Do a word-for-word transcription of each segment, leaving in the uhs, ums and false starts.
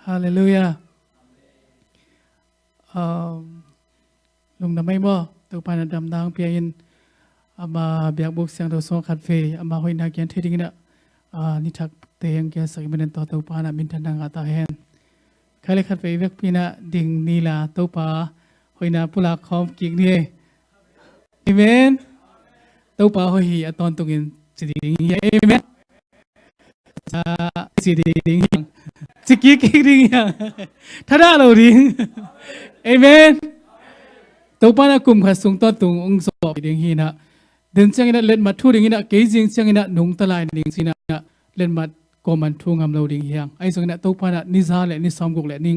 Halleluiah. Lungdam ei maw, Topa in a damna hong pia in, ama biakbuk siangtho sungah khatvei ama hoihna gen thei dingin ah, ni thakte hong kiatsak i manin tua Topa in ah minthanna ngah ta hen. Khai le khatvei vekpi in ah ding ni la Topa hoihna pulak khawm kik ni. Amen. Topa hoih hi a tawntungin ci ding hi. Amen. Ci ding hi. Ci kik kik ding hi. Thadah lo ding. Amen. Topa in ah kum khat sung tawntung hong zawhpih ding hi in ah, den ciangin ah letmat thu dingin ah kei zing ciangin ah nungta lai ning ci in ah letmat kuaman thu ngam lo ding hi hang. Ahi zongin ah Topa in ah ni za le ni sawmguk le ni,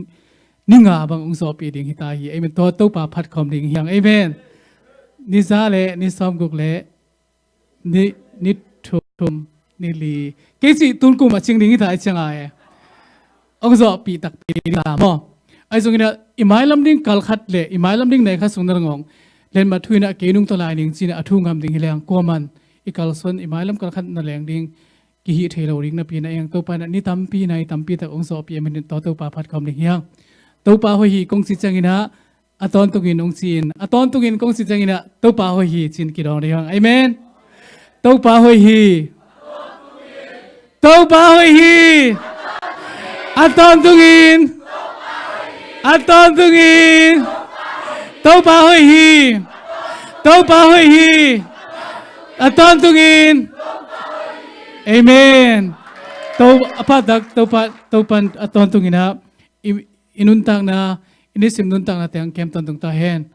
ni nga bang hong zawhpih ding hi ta hi. Amen. Tua Topa phat khawm ding hi hang. Amen. Ni za le ni sawmguk le ni, ni thum, ni li. Kei cih tun kum a cing ding hi ta hi ciang a e. Hong zawhpih takpi ding ta maw. Ahi zongin ah i mailam ding kal khat le i mailam ding nai khat sung na ngawng letmat thu in ah kei nungta lai ning ci in ah a thu ngam ding hi leng kuaman i kalsuan i mailam kal khat na leng ding kihih thei lo ding napi in ah eng Topa in ah ni tampi nai tampi tak hong zawhpih a manin tua Topa phat khawm ding hi hang. Topa hoih hi kong ci ciangin ah a tawntungin hong ci in, a tawntungin kong ci ciangin ah Topa hoih hi ci in kidawng ding hi hang. Amen. Topa hoih hi. Topa hoih hi. A tawntungin. A tawntungin. Topa hoih hi. Topa hoih hi. A tawntungin. Amen. To, a pahtak Topa, Topa in a tawntungin ah i, i nuntakna, i nisim nuntakna teng kem tawntung ta hen.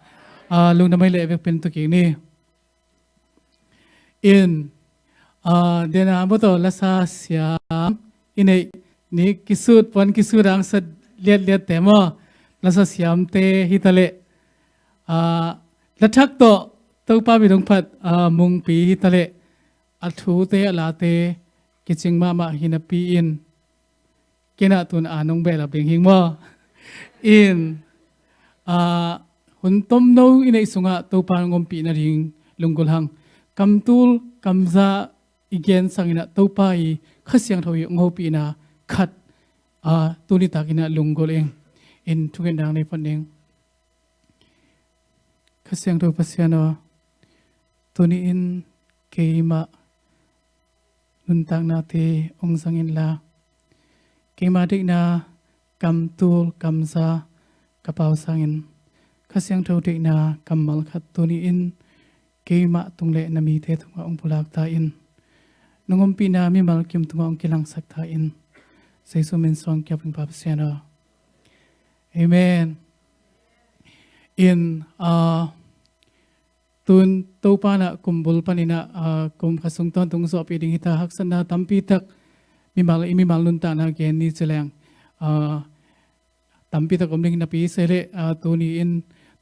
Lungdam ei le vekpi in tu kik ni. In, dena motor lasa siam i neih ni kisut, puan kisut ang sat liatliatte maw, lasa siamte hi ta leh, la thak tawh Topa min hong phat mungpi hi ta leh, a thute a late kicing mahmah hi napi in, ken ah tun a nong behlap ding hing maw. In, hun tomno i neih sungah Topa hong ompih nading lunggulh hang. Kamtul kamza i gen sangin ah Topa i Kha Siangtho i hong hopihna khat tuni takin ah lunggulh ing. In thungetna nei phot ning. Kha Siangtho Pasian aw, tuni in keimah nuntaknate hong zang inla, keima deihna kamtul kamza ka pau sangin Kha Siangtho deihna kammal khat tuni in keimah tung le na mite tungah hong pulak ta in. Nong ompihna mimal kim tungah hong kilangsak ta in. Jesu min suang kiap ing Pa Pasian aw. Amen. In, tun Topa in ah kum bul panin ah kum khat sung tawntung zawhpih ding hi ta, haksatna tampi tak mimal, i mimal nuntakna gen ni ci leng tampi tak om ding napi se leh, tuni in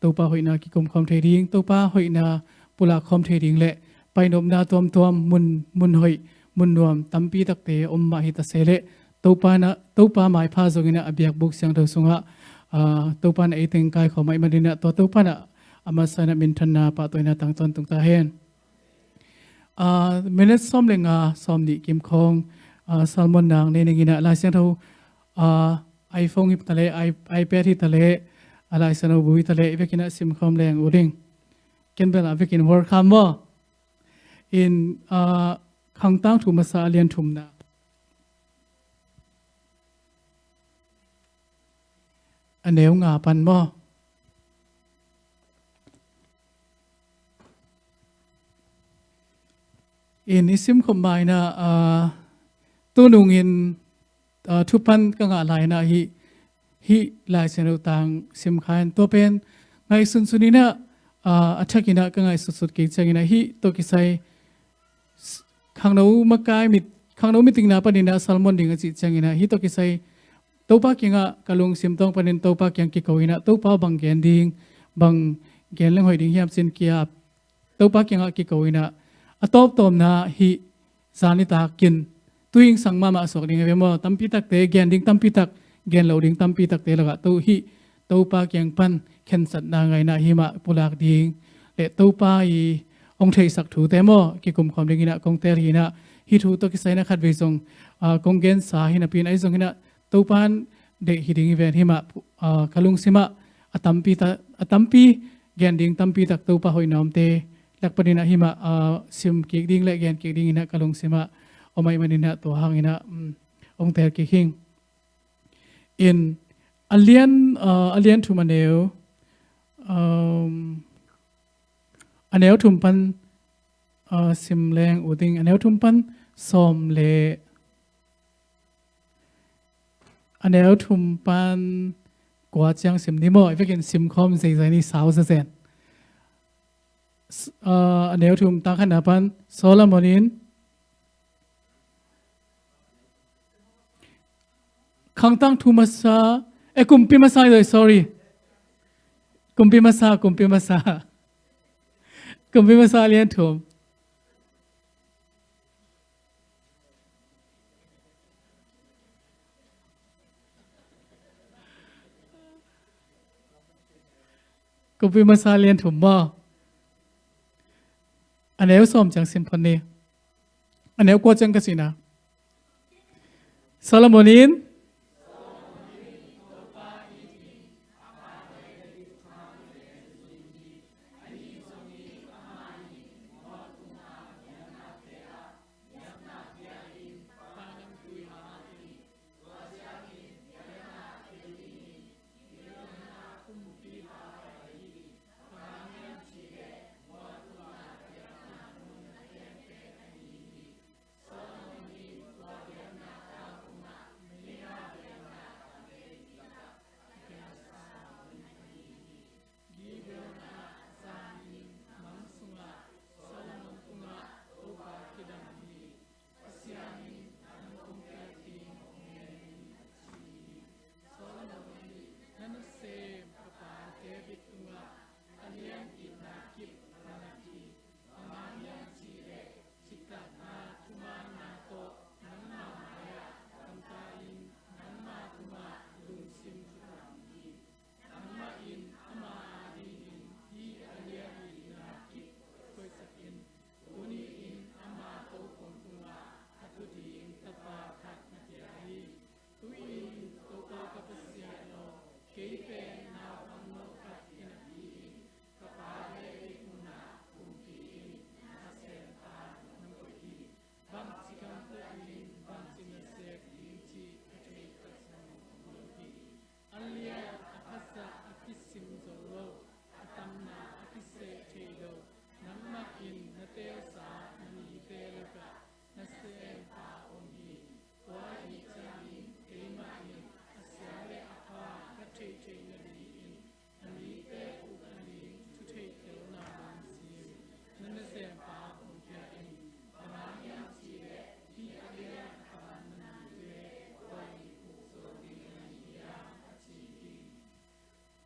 Topa hoihna kikum khawm thei ding, Topa hoihna pulak khawm thei ding le painopna tuamtuam, mun, mun hoih, mun nuam tampi takte om mah hi ta se leh, Topa in ah, Topa maipha zongin ah a biakbuk siangtho sungah Topa in ah ei teng kaikhawm ahih manin ah tua Topa in ah a masa in ah minthanna pahtawina tang tawntung ta hen. Minute sawm le nga, sawm nih kim khawng sermon nang nei ning in ah, Lai Siangtho, iPhone hi ta leh, iPad hi ta leh, a Lai Siangtho bu hi ta leh, i vekin ah simkhawm leng uh ding. Ken bel a vekin welcome maw. In, Khangtangthu masa a lian thumna, a neu nga pan maw. In i simkhop ma in ah, tunungin thupha ka ngah lai in ah hih, hih Lai Siangtho tang sim kha in, tua pen ngaihsunsun in ah, a thak in ah ka ngaihsutsut kik ciangin ah hih tawh kisai khangno makai mit, khangno meeting na panin ah sermon ding a cih ciangin ah hih tawh kisai Topa kiangah ka lungsim tawng panin Topa kiang kiko in ah Topa bang gen ding, bang gen leng hoih ding hiam ci-in ki-ap, Topa kiangah kiko in ah a tawptawpna hih zan nitakin tuingsang mahmah suak ding hi ve maw. Tampi takte gen ding, tampi tak gen lo ding, tampi takte lakah to hih Topa kiang pan khensatna ngaihna hih mah pulak ding le Topa i hong theihsak thute maw kikum khawm ding in ah kong teel hi in ah, hih thu tawh kisai in ah khatvei zong kong gensa hi napi in, ahi zongin ah Topa in deih hi ding hi ven. Himah, ah, ka lungsimah a tampi ta, a tampi gen ding tampi tak Topa hoih nawmte lak paninah himah, ah, sim kik ding le gen kik dinginah ka lungsimah om ahih maninah tua hanginah, um, hong tel kik hing. In a lian, ah, a lian thum a neu, um, a neu thum pan, ah, sim leng uh ding, a neu thum pan sawm le a neu thum pan kua ciang sim ni maw, i vekin sim khawm zeizai ni sau zazen. S-, ah, a neu thum tang khatna pan Solomon in khangtang thu masa, eh, kumpi masa, sorry. Kumpi masa, kumpi masa. Kumpi masa lian thum. Kumpi masa lian thum maw. A neu sawm ciang sim phot ni. A neu kua ciang ka sihna. Solomon in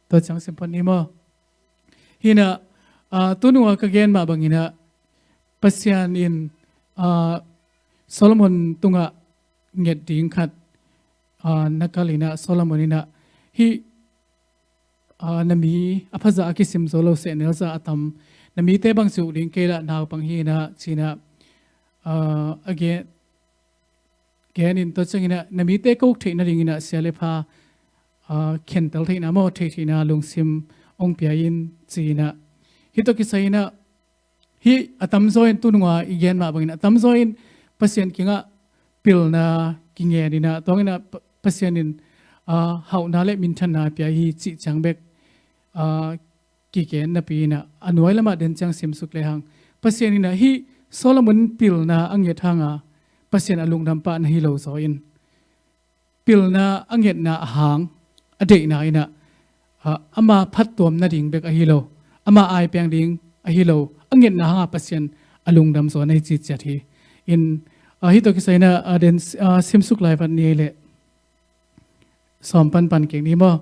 Tua ciang sim phot ni maw. Hinah, ah, tunua ka gen mah banginah Pasian in, ah, Solomon tungah nget ding khat, ah, na kalinah Solomon inah hih, ah, na mi a phazah a kisim zo lo sehnelzah a tam, na mite bang ci uh ding kei lah naupang hinah cinah, ah, a gen, genin tua cianginah na mite kok theih nadinginah sia le pha, ah, khentel theihna maw, theih theihna lungsim ong pia in cinah. Hih tawh kisai inah hih a tamzaw in tununga i gen mah bangin a tamzaw in Pasian kingah pilna kingen inah tuanginah Pa-, Pasian in, ah, hauhna le minthanna pia hi cih ciang bek, ah, kigen napi inah a nuai lamah den ciang simsuk lehang Pasian inah hih Solomon pilna a nget hanga Pasian a lungdam pah na hi lo zaw in pilna a ngetna a hang a deihna inah, ah, ama phattuam nading bek ahi lo, ama ai peng ding ahi lo, a ngetna hanga Pasian a lungdam zaw na hi ciciat hi. In, ah, hih tawh kisai inah, ah, den, ah, simsuk lai vat ni ei leh. Sawm pan pan kik ni maw?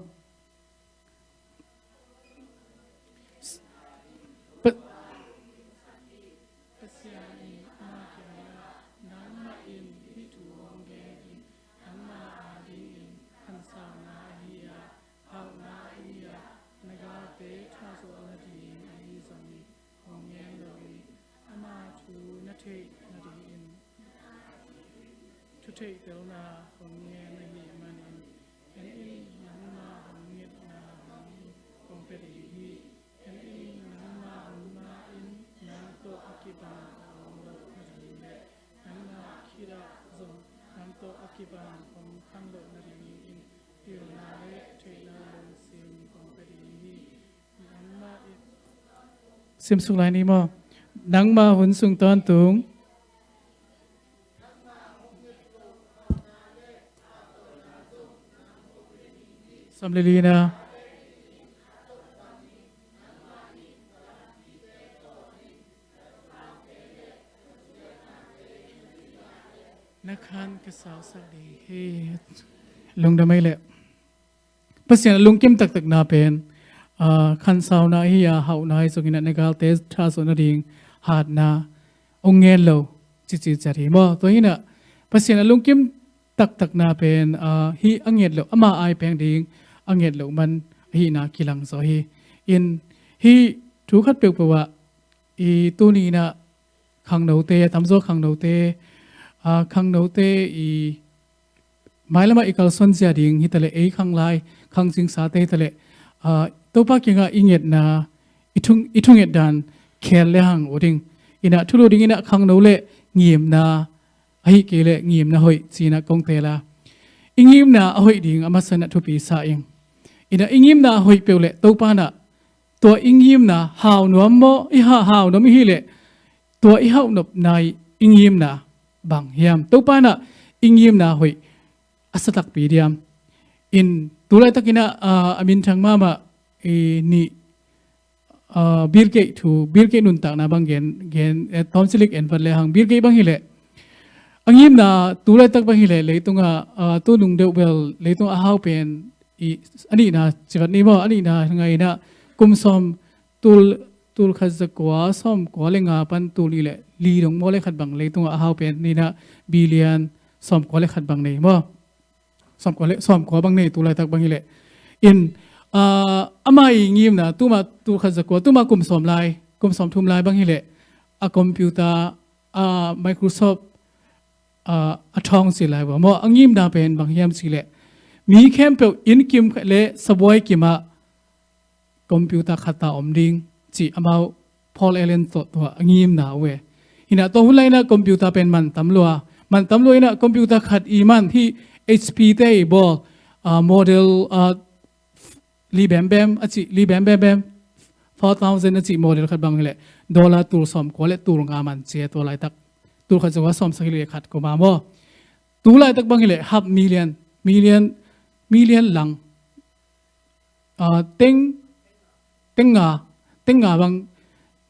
Pa-, Simsuk lai ni maw? Nangma hun sung tawntung. Sawm le lina. Na khan ka sausak ding hi. Lungdam ei leh. Pasian a lungkim taktakna pen, ah, khansauna hi a, hauhna hi zongin ah na galte thazawh nading hatna hong ngen lo, cici ciat hi maw? Tua hi in ah Pasian a lungkim taktakna pen, ah, hih a nget loh, ama ai peng ding a nget loh man ahihna kilang zaw hi. In hih thu khat peuhpeuh ah i tuni in ah khangnote, a tamzaw khangnote, ah, khangnote i mailam ah i kalsuan zia ding hi taleh, ei khanglai, khangzingsate hi taleh, ah, Topa kiangah i ngetna, i thu, i thunget dan khel le hang uh ding. In ah thulu ding in ah khangno le ngimna, ahih kei leh ngimna hoih ci in ah kong teel a. I ngimna a hoih ding a masa in ah thupi sa ing. In ah i ngimna a hoih peuh leh Topa in ah tua i ngimna hau nuam maw, i ha, hau nuam i hih leh tua i hauh nopna i ngimna bang hiam? Topa in ah i ngimna hoih a sa takpi diam? In tu laitak in ah, ah, a minthang mahmah i nih, ah, Bill Gates thu, Bill Gates nuntakna bang gen, gen, eh, tawmcilik en vat le hang. Bill Gates bang hi leh a ngimna tu laitak bang hi leh leitungah, ah, tu nung deuh bel leitungah a hau pen i, a nihna ci vat ni maw, a nihna ngai in ah kum sawm, tul, tul khat za kua sawm kua le nga pan tul nih le li dong maw le khat bang leitungah a hau pen hi in ah billion sawm kua le khat bang nei maw? Sawm kua le, sawm kua bang nei tu laitak bang hi leh. In, ah, ama i ngimna, tuma tul khat za kua, tuma kum sawm lai, kum sawm thum lai bang hi leh, a computer, a Microsoft, ah, a thawng ci lai uh a maw, a ngimna pen bang hiam cih leh, mi khempeuh inn kim le sabuai kim ah computer khat ta om ding cih amau Paul Allen tawh tua a ngimna uh e. Hi in ah tua hun lai in ah computer pen man tam lua, man tam lua in ah computer khat i man hih H P te i bawl, ah, model, ah, li bembem a cih, li bembem, four thousand a cih model khat bang hi leh dollar tul sawm kua le tul nga man ci e tua laitak. Tul khat za kua sawm sagih le khat kum a maw. Tu laitak bang hi leh half million, million, million lang, ah, teng, teng nga, teng nga bang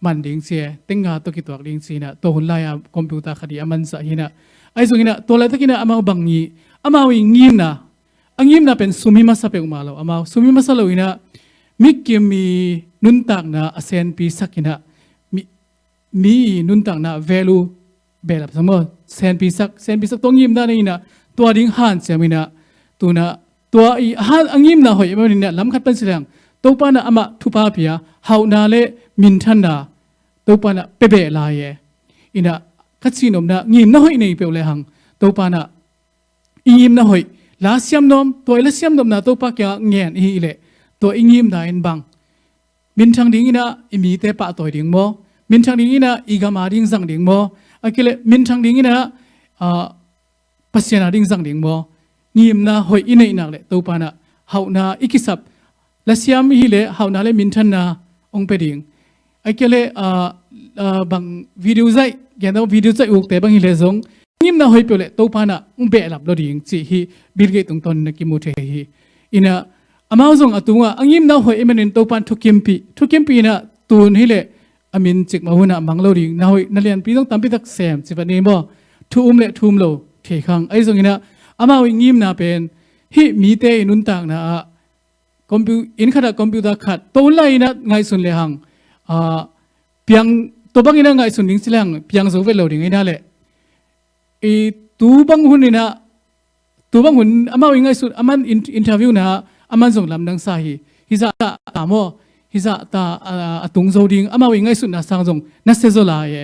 man ding ci e, teng nga tawh kituak ding ci in ah, tua hun lai a computer khat i a manzah hi in ah. Ahi zongin ah tua laitak in ah amau bang i, amau i ngimna, a ngimna pen sum hi masa peuhmah lo, amau sum hi masa lo in ah mi kim i nuntakna a senpi sak in ah, mi, mi i nuntakna value behlap sa maw, senpi sak, senpi sak tua ngimna nei in ah tua ding hanciam in ah, tu in ah tua i han a ngimna hoih i man in ah lam khat pan ci le hang Topa in ah amah thupha pia, hauhna le minthanna Topa in ah pia beh lai e. In ah ka cih nopna ngimna hoih nei peuh le hang Topa in ah i ngimna hoih, la siam nop, tua i la siam nopna Topa kiangah ngen i hih leh tua i ngimna in bang minthang ding in ah i mite pahtawi ding maw? Minthang ding in ah i gam a ding zang ding maw? Ahih kei leh minthang ding in ah, ah, Pasian a ding zang ding maw? Ngimna hoih i neih nak leh Topa in ah hauhna i kisap, la siam i hih leh hauhna le minthanna hong pia ding. Ahih kei leh, ah, ah, bang video zaih, gen lo video zaih ukte bang hi leh zong ngimna hoih peuh leh Topa in ah hong behlap lo ding cih hih Bill Gates tungtawn in ah kimu thei hi. In ah amau zong a tungah a ngimna hoih i man in Topa in thukimpih, thukimpih in ah tun hi leh a min cikmah hun ah mang lo ding, na hoih na lianpi zong tampi tak sem ci vat ni maw? Thu um le thu um lo thei khang. Ahi zongin ah amau i ngimna pen hih mite i nuntakna ah compu-, inn khat ah computer khat, tua hun lai in ah ngaihsun le hang, ah, piang, tua bang in ah ngaihsun ding ci le hang piang zo vet lo ding in ah leh. I tu bang hun in ah, tu bang hun amau i ngaihsut, aman in-, interview na, aman zong lamdang sa hi. Hizah ta, ta maw, hizah ta, a, a tung zo ding, amau i ngaihsutna sang zong nasia zaw lai e.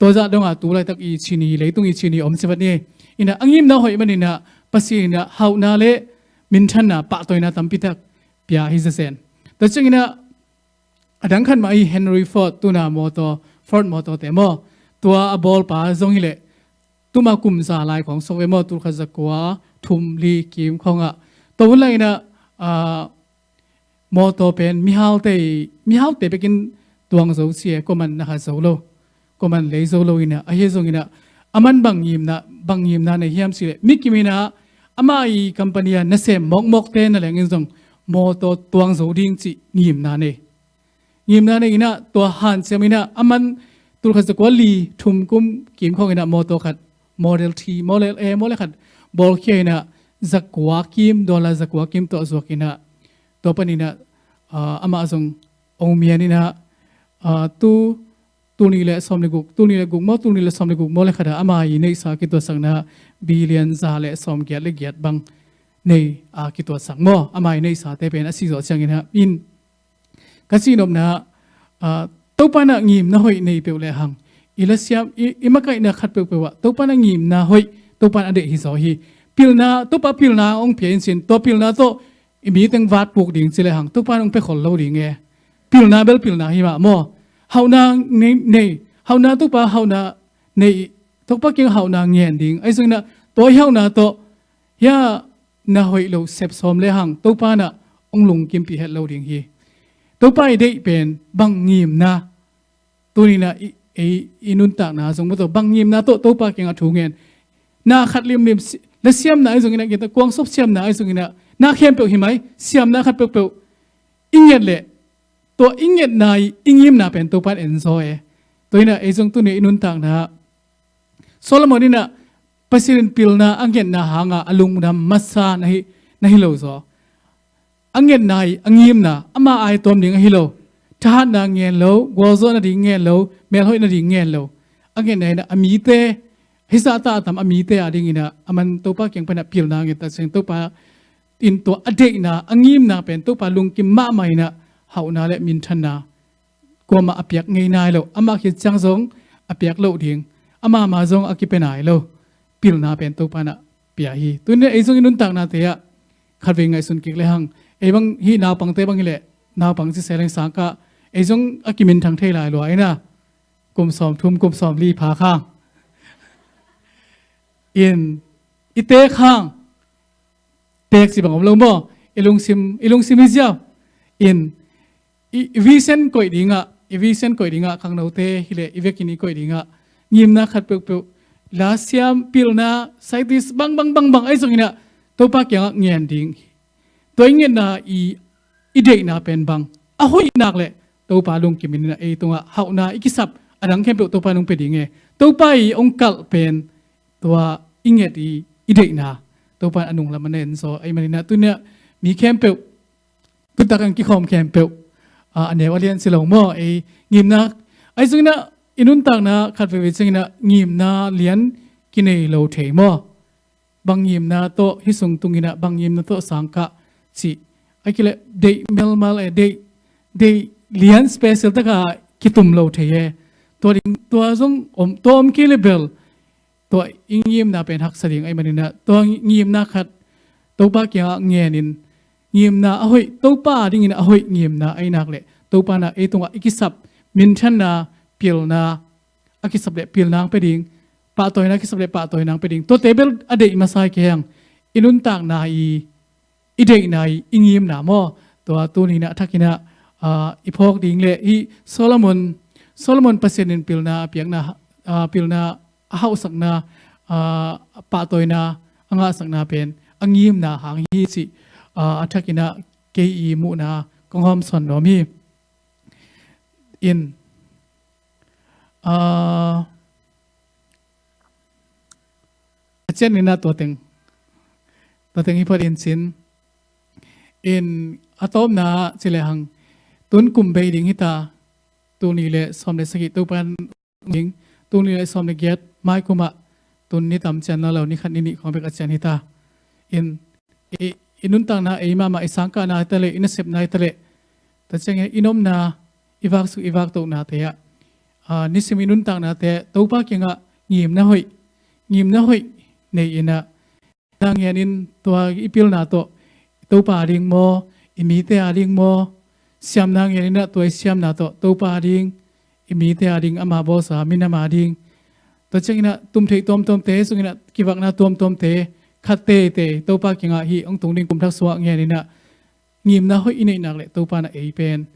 Tua zah dong a tu laitak i Chin i, leitung i Chin i om ci vat ni. In ah a ngimna hoih man in ah Pasian in ah hauhna le minthanna pahtawina tampi tak pia hi zazen. Tua ciangin ah a dang khat mah hi Henry Ford, tu in ah motor, Ford motor te maw, tua a bawlpa zong hi leh tuma kum za lai khawng sawk ve maw, tulkhat zakua thum li kim khawngah. Tua hun lai inah, ah, mawtaw pen mihaute, mihaute bekin tuang zo ci e, kuaman na khat zo lo, kuaman lei zo lo inah, ahi zong inah, aman bang ngimna, bang ngimna nei hiam cih leh, mi kim inah, ama i company a nasem mawkmawkte na leng in zong mawtaw tuang zo ding cih ngimna nei. Ngimna nei inah, tua hanciam inah, aman tulkhat zakua li thum kum kim khawng inah mawtaw khat, Model T, Model A, Model khat bawlkhia inah, zakua kim, dollar zakua kim tawh zuak inah, tua pan inah, ah, amah zong ong mian inah, ah, tu, tul nih le sawm le guk, tul nih le guk maw, tul nih le sawm le guk maw le khat ah, ama i neihsa kituatsakna billion za le sawm giat le giat bang nei a kituatsak maw, ama i neihsate pen a si zawh ciang inah, in, ka cihnopna, ah, Topa inah ngimna hoih nei peuh le hang, i lasiam, i, i makaihna khat peuhpeuh ah Topa inah ngimna hoih, Topa inah a deih hi zaw hi. Pilna, Topa pilna ong pia in cin, tua pilna tawh i mi teng vatpuk ding ci le hang, Topa inah ong pia khol lo ding e. Pilna bel pilna hi mah maw. Hauhna nei, nei, hauhna Topa, hauhna nei, Topa kiang hauhna ngen ding. Ahi zong inah, tua i hauhna tawh, hia na hoih lo sep sawm le hang, Topa inah ong lungkimpih het lo ding hi. Topa i deih pen bang ngimna, tuni inah i, i, i nuntakna zong maw, tua bang ngimna tawh Topa kiangah thu ngen. Na khat limlim si-, lasiamna ahi zong inah, kuangsop siamna ahi zong inah, na khempeuh hi mai, siamna khat peuhpeuh i nget leh, tua i ngetna i, i ngimna pen Topa in en zaw e. Tua inah ei zong tuni i nuntakna, Solomon inah Pasian in pilna a ngetna hangah a lungdam masa na hi, na hi lo zaw. A ngetna i a ngimna, ama ai tawm ding ahi lo. Thahatna ngen lo, gualzawh nading ngen lo, melhoih nading ngen lo. A ngetna inah a mite, hi zahta a tam a mite a ding inah, aman Topa kiang pan inah pilna nget tak ciang, Topa in tua a deihna, a ngimna pen Topa lungkim mahmah inah, hauhna le minthanna kuamah a piak ngei nai lo, amah khit ciang zong a piak loh ding, amah mah zong a kipia nai lo, pilna pen Topa inah pia hi. Tuni inah ei zong i nuntaknate ah khatvei ngaihsun kik le hang, ei bang hih naupangte bang hi leh, naupang ci se leng sangkah, ei zong a kiminthang thei lai lua inah, kum sawm thum, kum sawm li pha khang, in, i teek khang, teek ci bang om lo maw, i lungsim, i lungsim hi ziau, in, i, i vision koih dingah, i vision koih dingah, khangnote hi leh i vekin i koih dingah, ngimna khat peuhpeuh, lasiam, pilna, scientist, bang, bang, bang, bang, ahi zong inah, Topa kiangah ngen ding. Tua i ngetna i, i deihna pen bang, a hoih nak leh, Topa lungkim inah ei tungah hauhna i kisap, a dang khempeuh Topa in ong pia ding e. Topa i ong kalh pen, tua i nget i, i deihna, Topa in a nunglam a na en zaw, ahih man inah tuni inah mi khempeuh, tutak ang kikhawm khempeuh, ah, a neu a lian si lo maw, ei ngimna, ahi zong inah i nuntakna khat veivei ciang inah ngimna lian kinei lo thei maw. Bang ngimna tawh hih sung tung inah, bang ngimna tawh sangkah cih, a kileh deih melmal e, deih, deih lian special taka kitum lo thei e. Tua ding, tua zong om, tua om kei le bel, tua i ngimna pen haksa ding ahih man inah, tua ngimna khat Topa kiangah ngen in, ngimna a hoih, Topa a ding inah a hoih ngimna ahi nak leh, Topa inah ei tungah i kisap minthanna, pilna a kisap leh pilna ong pia ding, pahtawina a kisap leh pahtawina ong pia ding, tuate bel a deih masa hi kei hang, i nuntakna i, i deihna i, i ngimna maw. Tua tuni inah a thak inah, ah, i phawk ding leh, hih Solomon, Solomon Pasian in pilna a piakna, ah, pilna a hauhsakna, ah, pahtawina a ngahsakna pen a ngimna hang hi cih, ah, a thak inah kei i muhna kong hawmsawn nuam hi. In, ah, a cian inah tua teng, tua teng hi phot in cin. In, a tawpna ci le hang, tun kum bei ding hi ta, tul nih le sawm le sagih Topa in ding, tul nih le sawm le giat mai kum ah, tun ni tam cian lo lo, ni khat ni nih khawng bek a cian hi ta. In, i, i nuntakna, ei mahmah i sangkahna hi ta leh, i nasepna hi ta leh, tua ciangin i nopna, i vaksuk, i vaktohnate ah, ah, nisim i nuntaknate Topa kiangah ngimna hoih, ngimna hoih nei inah, na ngen in tua i pilna tawh Topa a ding maw, i mite a ding maw, siamna ngen inah tua i siamna tawh Topa a ding, i mite a ding, ama bawlsa minam a ding, Tua cianginah tumtheih tuamtuamte, sunginah kivakna tuamtuamte khat teitei Topa kiangah hih hong tung ding kum thak sungah ngen inah ngimna hoih i neihnak le Topa na ei pen,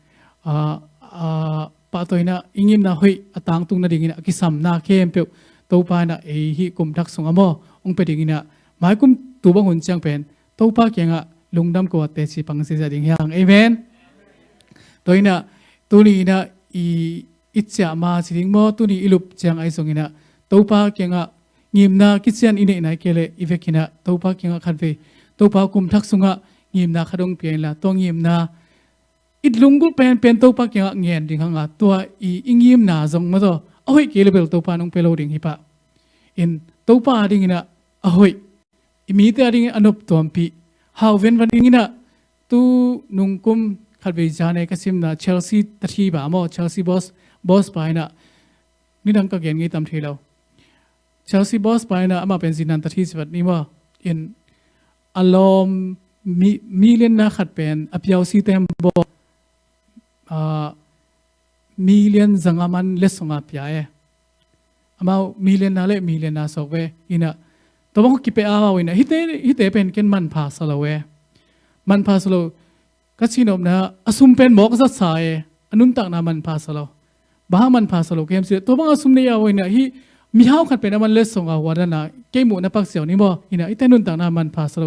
aa, aa, pahtawi inah i ngimna hoih a tangtung nadinginah a kisamna khempeuh Topa na ei hih kum thak sungah maw hong pia dinginah maikum tu bang hun ciang pen Topa kiangah lungdam ko a teci pang zia ding hiang. Amen. Tua inah tuni inah i, i ciah ma ci ding maw, tuni i lup ciang ahi zonginah Topa kiangah ngimna kician i neihna i kei le i vekinah Topa kiangah khatvei Topa kum thak sungah ngimna khat hong pia inla tua ngimna i lunggulh penpen Topa kiangah ngen ding hanga tua i, i ngimna zong maw zaw a hoih kei le bel Topa nong pia lo ding hi pah. In Topa a dinginah a hoih, i mite a dingin a noptuampih, hau venvan dinginah tu nungkum khatvei zia nei ka simna Chelsea tathi pa maw, Chelsea boss, boss pa inah nidang ka gen ngei tam thei lo. Chelsea boss pa inah amah pen zinan tathi sivat ni maw. In a lawm mi, million na khat pen a piausi tem baw, aa, million zanga man letsonga pia e. Amau million na le million na sawk ve inah tua bang kipia amau inah hite, hite pen ken manpha sa lo e. Manpha sa lo ka cihnopna a sum pen mawk zat sa e. A nuntakna manpha sa lo. Bang hang manpha sa lo kem si tua bang a sum nei a inah hih mihau khat pen a man letsonga huadana kei muhna pak siau ni maw inah hite nuntakna manpha sa lo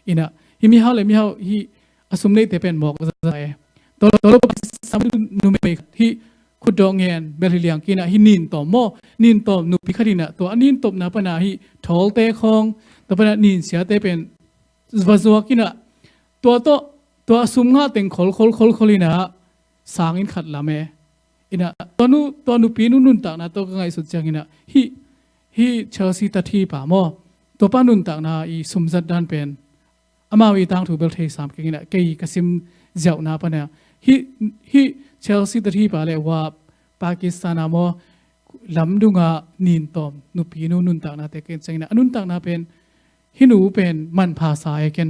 inah hih mihau le mihau hih a sum neite pen mawk zat sa e. Tua lo sam numei khat hih khutdawh ngen bel hi liang kinah hih nintawm maw, nintawm nupi khat inah tua a nintawmna pana hih thawlte khawng tua pana ninsiate pen va zuak inah tua tawh tua a sum ngah teng khol khol khol khol inah sangin khat lam e. Inah tua nu, tua nupi nu nuntakna tawh ka ngaihsut cianginah hih, hih Chelsea tathi pa maw, tua pa nuntakna i sumzat dan pen amau i tangthu bel thei sam keng inah kei ka sim ziauhna pana hih, hih Chelsea tathi pa le hua Pakistan a maw lamdunga nintawm nupi nu nuntaknate ken cianginah a nuntakna pen hih nu pen manpha sa e ken.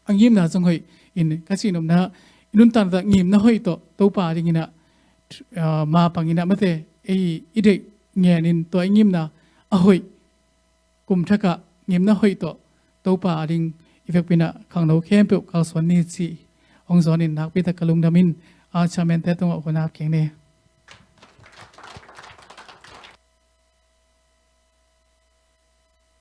A ngimna zong hoih in ka cihnopna i nuntakna ngimna hoih tawh Topa dinginah, aa, ma panginah mate ei i deih ngenin tua i ngimna a hoih kum thakah ngimna hoih tawh Topa a ding i vekpinah khangno khempeuh kalsuan ni cih hong zawnin nakpitak ka lungdamin a chairmante tungah hun ap keng ni.